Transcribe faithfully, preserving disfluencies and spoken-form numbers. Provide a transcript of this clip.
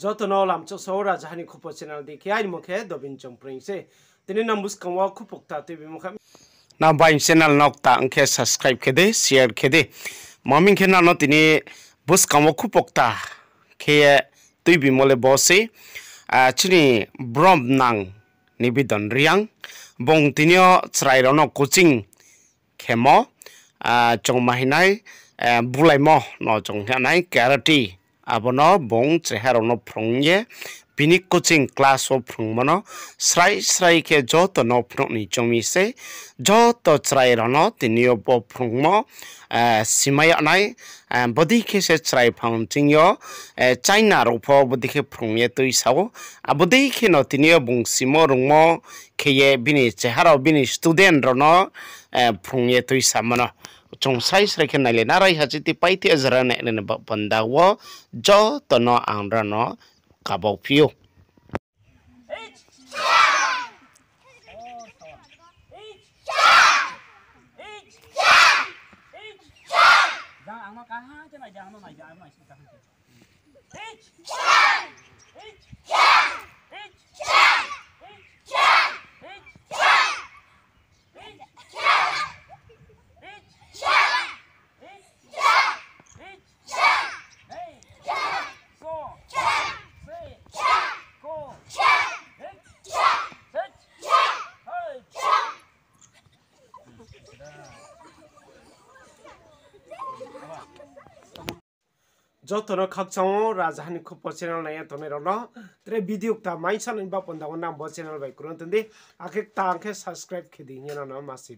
Joto no lamchouh sao Rajaha ni Khupo channel di khe, aini mung khe Dobin Chongpreng se. Tini nang buskang wo khupo kta tuibimo khe, nang bai channel no kta ong khe subscribe khe di, share khe di. Maming khe nang no tini buskang wo khupo kta khe tuibimo le bo se. Chini brom nang Nibidon Reang, bung tini yo chrai rao no coaching khemo, chung ma hing nai, bulaimo no chung hing nai karate. Abo no bung chrai rao no phrung ye, bini coaching class wo phrungmo no srai srai khe joto no phnuh ni choung mi se, joto chrai rao no tini yo bo phrungmo simai yag nai. Bodei khe se chrai phang ching yo, China rao pho bodei khe phrung ye tuisa ou. Abo dei khe no tini yo bung simo rungmo khe ye bini cheha rao bini student rao no phrung ye tuisamo no. Chung srai srai khe nailai na raiha chiti paithe jora nai nai ba panda wo joto no ang ra no kabau phi ou. Joto no khakchang ou Rajaha ni Khupo channel nai ye tongnai rao no. Tre video kta mai sanai ba panda wo nang bo channel bai krung tong di. Akhe kta ong khe subscribe khe di hing ye nang no ma si